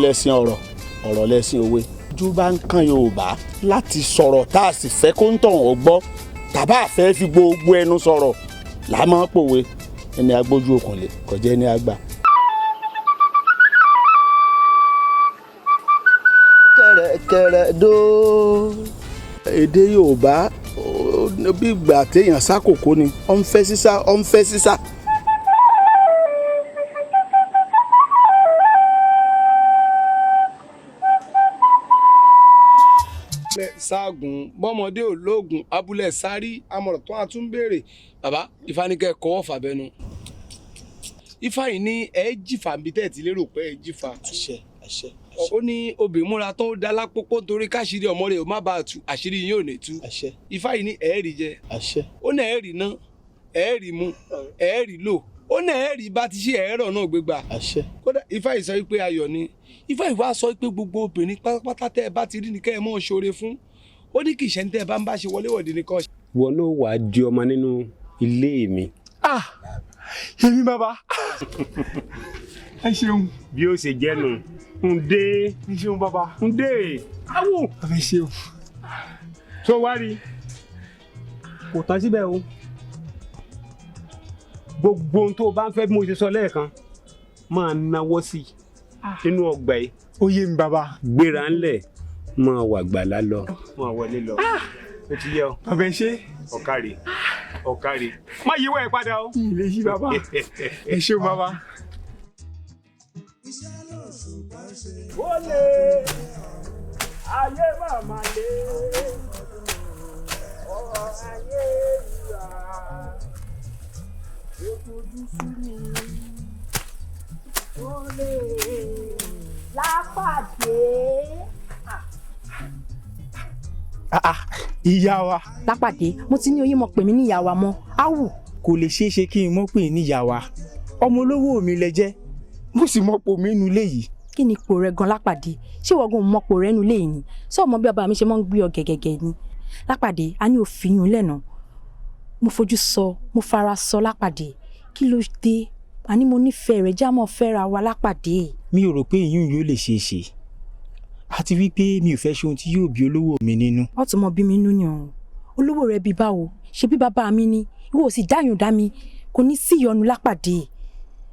Òwe lẹṣin ọ̀rọ̀, ọ̀rọ̀ lẹṣin òwe. Ojú bá ń kan Yorùbá láti sọ̀rọ̀ tá a sì fẹ́ kó ń tàn ó gbọ́, tàbá àfẹ́ fi gbogbo ẹnu sọ̀rọ̀ là máa ń pòwe. Ẹni agbójú okùn lè kọjá ẹni àgbà. Kẹ̀rẹ̀kẹ̀rẹ̀ dó. Èdè Yorùbá bí ìgbà téèyàn sákòókò ni ó ń fẹ́ sísá, ó ń fẹ́ sísá. Ságùn bọ́mọdé ológun abúlé sáré amọ̀rọ̀ tó a tún béèrè. Bàbá ìfanikẹ́ kọ́wọ́ fàbẹ́nu. Ifá yìí ní ẹ jìfà níbi tẹ́ ẹ ti lérò pé ẹ jìfà. Àṣẹ, àṣẹ. Ó ní obì múra tó ń da lápòpó torí káṣírí ọmọ rẹ̀ ó má bàa tú, àṣírí yín ò ní tú. Àṣẹ. Ifá yìí ní ẹ rí jẹ. Àṣẹ. Ó ní ẹ rí ná, ẹ rí mu, ẹ rí lò, ó ní ẹ rí bá ti ṣe ẹ̀rọ náà gbégbá. Àṣẹ. Kódà Ifá yìí sọ pé ayọ̀ ni. Ifá yìí wá sọ pé gbogbo obìnrin pátápátá tẹ́ ẹ bá ti rí ni kẹ́ ẹ mọ́ ṣoore fún. Ó ní kì í ṣe ní tẹ́ ẹ bá ń bá ṣe wọléwọ̀de nìkan. Wọn náà wàá di ọmọ nínú ilé mi. Ah, èmi bàbá, ẹ ṣeun. Bí ó ṣe jẹ́ nu ǹdé. Ẹ ṣeun bàbá. Ǹdé awo. Bàbá, ẹ ṣeun. Tó wá rí kò tán síbẹ̀ o, gbogbo ohun tó o bá ń fẹ́, bí mo ṣe sọ lẹ́ẹ̀kan, máa náwó sí i nínú ọgbà yìí. Ó yé mi bàbá. Gbéra ńlẹ̀, máa wà gbàlá lọ, máa wọlé lọ, ó ti yẹ ọ. Bàbá, ẹ ṣé. Ọ̀kàrè, ọ̀kàrè, má yíwọ́ ẹ padà o. Ilé yí bàbá, ẹ ṣeun bàbá. Ó lè ayé màmá lé ọ̀rọ̀ ayé ìyá ó tójú sú mi, ó lè. Lápàdé. Ìyá wa. Lápàdé, mo ti ní oyin mọ̀ pè mí ní ìyá wa mọ́ áwù. Kò lè ṣeé ṣe kí n mọ̀ pé níyà wa, ọmọ olówó mi lẹ jẹ́, mo sì mọ̀ pò mí nulẹ̀ yìí. Kí ni ipò rẹ gan, Lápàdé? Ṣé ìwọ gan mọ̀ pò rẹ nulẹ̀ yìí ni? Ṣé ọmọ bí bàbá mi ṣe máa ń gbé ọ gẹ́gẹ́gẹ́ ni? Lápàdé, a ní òfin yún lẹ́nà. Mo fojú sọ, mo fara sọ. Lápàdé, kí ló dé? Àní mo nífẹ̀ẹ́ rẹ̀, já mọ́ fẹ́ra wa, Lápàdé. Mi ò rò pé ìyún yóò lè ṣeé ṣe, àti wípé mi ò fẹ́ ṣe ohun tí yóò bí olówó mi nínú. Wọ́n tún mọ bí mi nú ni ọ̀hún. Olówó rẹ bí báwo? Ṣe bí bàbá mi ni? Ìwọ ò sì dáyùn dá mi, kò ní sí ìyọnu, Lápàdé.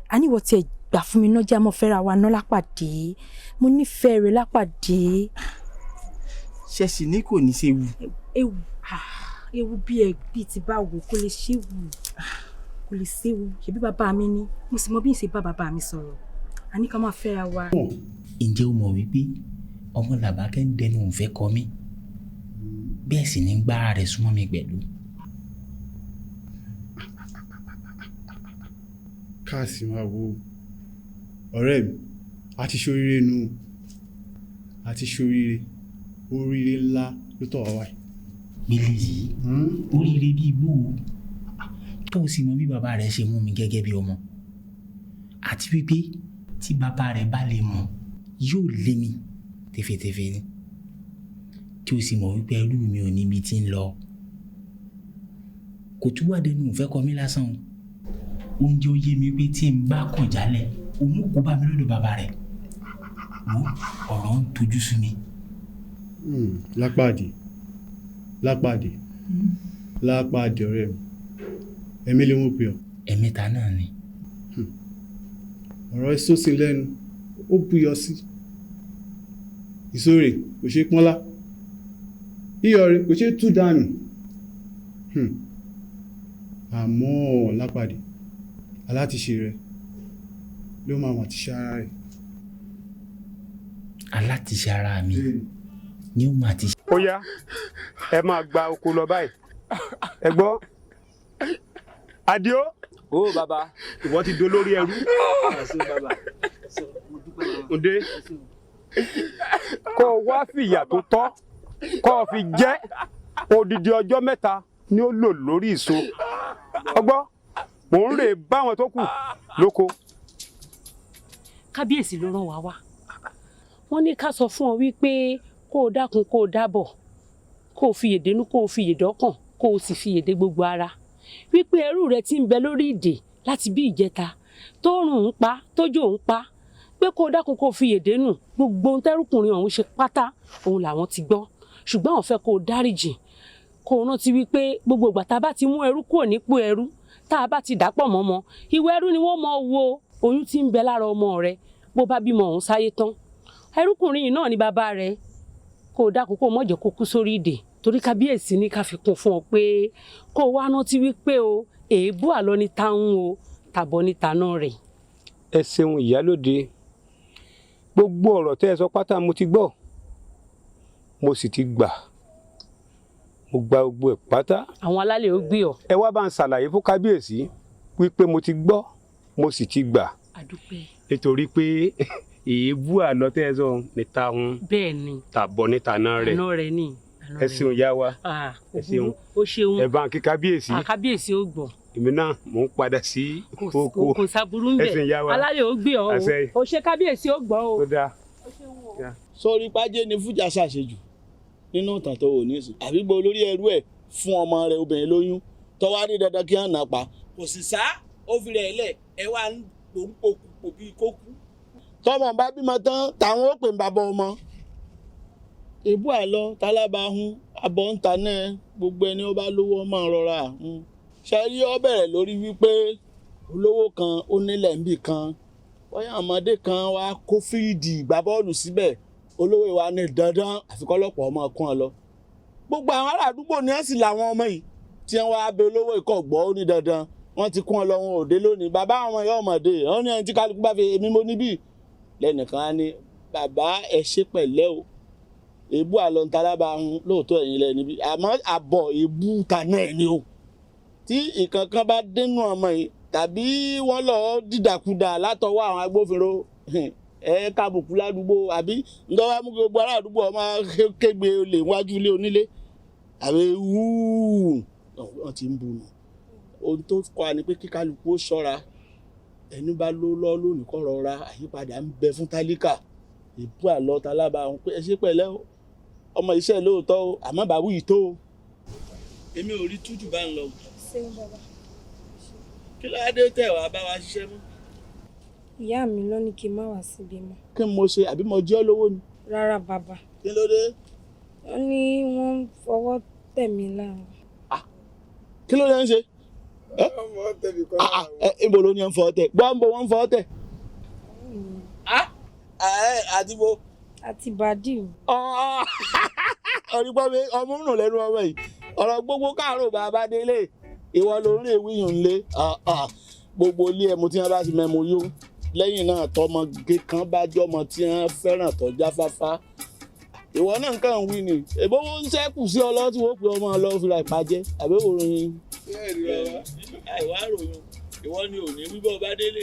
Àní ìwọ tiẹ̀ gbà fún mi náà, já mọ́ fẹ́ra wa ná, Lápàdé. Mo nífẹ̀ẹ́ rẹ̀, Lápàdé. Ṣe sì ní kò ní ṣe wù. Ewu, ewu bí ẹ bíi ti báwo? Kò lè ṣéwu, kò lè séwu. Ṣebí bàbá mi ni, mo sì mọ bí n ṣe bá bàbá mi sọ̀rọ̀. Àní ká máa fẹ́ra wa. Ǹjẹ́ o mọ̀ wípé ọmọ Làbákẹ́ ń dẹnu òǹfẹ́ kọ mí, bẹ́ẹ̀ sì ní gbára rẹ̀ súnmọ́ mi pẹ̀lú? Káàsì máa wo ọ̀rẹ́ mi, a ti ṣoríire nu, a ti ṣoríire, oríire ńlá ló tọ̀ wá wáyé. Gbélé yìí, oríire bíi bú o, tó o sì mọ bí bàbá rẹ̀ ṣe mú mi gẹ́gẹ́ bí ọmọ, àti wípé tí bàbá rẹ̀ bá lè mọ̀, yóò lé mi tẹfẹtẹfẹ ni, tí o sì mọ̀ wípé ẹrú mi ò níbi tí ń lọ. Kò tún wá dẹnu ìfẹ́ kọ mí lásán o, oúnjẹ ó yé mi pé tí n bá kàn jálẹ̀, òun kò bá mi lọ́dọ̀ bàbá rẹ̀. Wo, ọ̀rọ̀ ń tojú sú mi. Lápàdé, Lápàdé, Lápàdé, ọ̀rẹ́ mi, ẹ̀mí ló mú pé ọ. Ẹ̀mẹ́ta náà ni. Ọ̀rọ̀ èso sí lẹ́nu, ó buyọ̀ sí ìsórè, kò ṣeé pọ́nlá, iyọ̀ rẹ̀ kò ṣeé tú dànù. Àmọ́ Lápàdé, alátiṣe rẹ̀ ló máa wà tíṣe ara rẹ̀. Alátiṣe ara mi ni ó máa ti. Ó yá, ẹ máa gba oko lọ báyìí. Ẹ gbọ́, Adio. Ó bàbá. Ìwọ ti dolórí ẹrú. Ǹdé kó o wá fìyà tó tọ́ kó o fi jẹ́. Odidi ọjọ́ 3 ni ó lò lórí ìso ọgbọ́n. Mò ń rè báwọn tó kù lóko. Kábíyèsí ló rán wa wá. Wọ́n ní ká sọ fún ọ wípé kó o dákun, kó o dábọ̀, kó o fi èdè nú, kó o fi èdè ọkàn, kó o sì fi èdè gbogbo ara, wípé ẹrú rẹ ti ń bẹ lórí ìdè láti bí ìjẹta, tóòrùn ń pa, tójò ń pa, Pé kó o dákun kó o fi yèdè nù. Gbogbo ohun tẹ́rùkùnrin ọ̀hún ṣe pátá òun làwọn ti gbọ́, ṣùgbọ́n àwọn fẹ́ kó o dáríjì, kó o rántí wípé gbogbo ìgbà tá a bá ti mú ẹrú kúrò nípò ẹrú, tá a bá ti dàpọ̀ mọ́mọ́ ìwé ẹrú ni wọ́n mọ̀ wo oyún tí ń bẹ lára ọmọ rẹ. Bó bá bímọ ọ̀hún sáyé tán, ẹrúkùnrin yìí náà ni bàbá rẹ. Kó o dákun kó o mọ̀jẹ̀ kó kú sórí ìdè, torí kábíyèsí ní ká fi kún fún ọ pé kó o wá rántí wípé o èébú àlọ́ ní táwọn o tàbọ̀ ní tàná rẹ̀. Ẹ ṣeun ìyálóde, gbogbo ọ̀rọ̀ tẹ́ ẹ sọ pátá mo ti gbọ́, mo sì ti gbà, mo gba gbogbo ẹ̀ pátá. Àwọn alálẹ̀ ó gbé ọ. Ẹ wá bá ń ṣàlàyé fún kábíyèsí wípé mo ti gbọ́, mo sì ti gbà. Àdúpẹ́. Nítorí pé èébú àlọ́ tẹ́ ẹ sọ ní táwọn bẹ́ẹ̀ ni tàbọ̀ ní tàná rẹ̀. Àná rẹ̀ ni. Ẹ ṣeun ìyá wa, ẹ ṣeun. O ṣeun. Ẹ bá ń kí kábíyèsí. Kábíyèsí ó gbọ́. Èmi náà mò ń padà sí oko. Kò sábúrú ń Ẹ ṣeun ìyá bẹ, wa. alálẹ̀ ó gbé ọ. Àṣẹ. O ṣe, kábíyèsí ó gbọ́ o. Ó dáa. Sórí pàjẹ́ ni fújà ṣàṣejù nínú ìtàn tó wò nísìn, àbí gbọ́ olórí ẹrú ẹ̀ fún ọmọ rẹ̀ obìnrin lóyún, tọ́wá ní dandan kí wọ́n nà pa. Kò sì sá, ó fi rẹ̀ lẹ̀, ẹ wá ń pò ń pò bíi kó kú. Tọmọ bá bímọ tán, táwọn ó pè ń bàbá ọmọ. Èbú àlọ tálábàáhùn abọ́ ń ta náà, gbogbo ẹni ó bá lówó ọmọ rọra. Ṣe rí, ọ bẹ̀rẹ̀ lórí wípé olówó kan ó nílẹ̀ níbì kan, bóyá ọmọdé kan wá kó fíìdì ìgbá bọ́ọ̀lù síbẹ̀. Olówó ìwà ní dandan àfikọ́lọ́pọ̀ ọmọ kún ọ lọ. Gbogbo àwọn ará àdúgbò ní ẹ̀sìn làwọn ọmọ yìí tí wọ́n wá bẹ olówó ikọ̀ gbọ́, ó ní dandan wọ́n ti kún ọ lọ, wọn ò dé lónìí. Bàbá àwọn yóò mọ̀dé wọ́n ní ẹni tí kálukú bá fi èmi mo níbí lẹ́nìkan á ní, bàbá ẹ ṣe pẹ̀lẹ́ o, èébú àlọ́ ń talábà ń lóòótọ́ ẹ̀yìn lẹ́ níbí, àmọ́ àbọ̀ èébú ta náà ni o. Tí ìkankan bá dénú ọmọ yìí tàbí wọ́n lọ dídàkudà látọwọ́ àwọn agbófinró, ẹ kábùkù ládùúgbò, àbí ǹdọ́wá mú gbogbo ará àdúgbò ọmọ kégbe olè wájú ilé onílé àbí wúù wọ́n ti ń bu nù. Ohun tó kọ́ ni pé kíkálukú ó ṣọ́ra, ẹni bá ló lọ́ lónìí kọ́ rọra, àyípadà ń bẹ fún tálíkà. Ìbú àlọ́ talábà ń pé ẹ ṣe pẹ̀lẹ́ o, ọmọ iṣẹ́ lóòótọ́ o, àmọ́ bàbá yìí tó o. Èmi ò rí tútù bá ń lọ. Ṣeun bàbá. Kí ló dé tẹ̀ wá bá wa ṣiṣẹ́ mọ́? Ìyá mi ló ní kí n má wá síbí mọ́. Kí n mo ṣe, àbí mo jẹ́ olówó ni? Rárá bàbá. Kí ló dé? Wọ́n ní wọ́n ń fọwọ́ tẹ̀ mí lára. Kí ló dé ń ṣe? Ibo ló ní ẹ ń fọwọ́ tẹ̀? Gbọ́ ń bo wọ́n ń fọwọ́ tẹ̀. Àti bo. Àti bàdí. Ọ̀rìpọ̀ mi ọmú rùn lẹ́nu ọmọ yìí. Ọ̀rọ̀ gbogbo káàárọ̀ bàbá délé. Ìwọ ló ń rí ìwíyùn lé. Gbogbo ilé ẹmu tí wọ́n bá ti mẹ́mu yó. Lẹ́yìn náà tọmọge kan bá jọmọ tí wọ́n fẹ́ràn tó jáfáfá. Ìwọ náà nǹkan ń wí ni. Èbó ń ṣẹ́kù sí ọ lọ́wọ́ tí wọ́n pe ọmọ lọ́wọ́ fi ra ìpàjẹ́. Àbí òun ni? Àìwá ròyìn. Ìwọ ni ò ní wí bọ́ bá délé.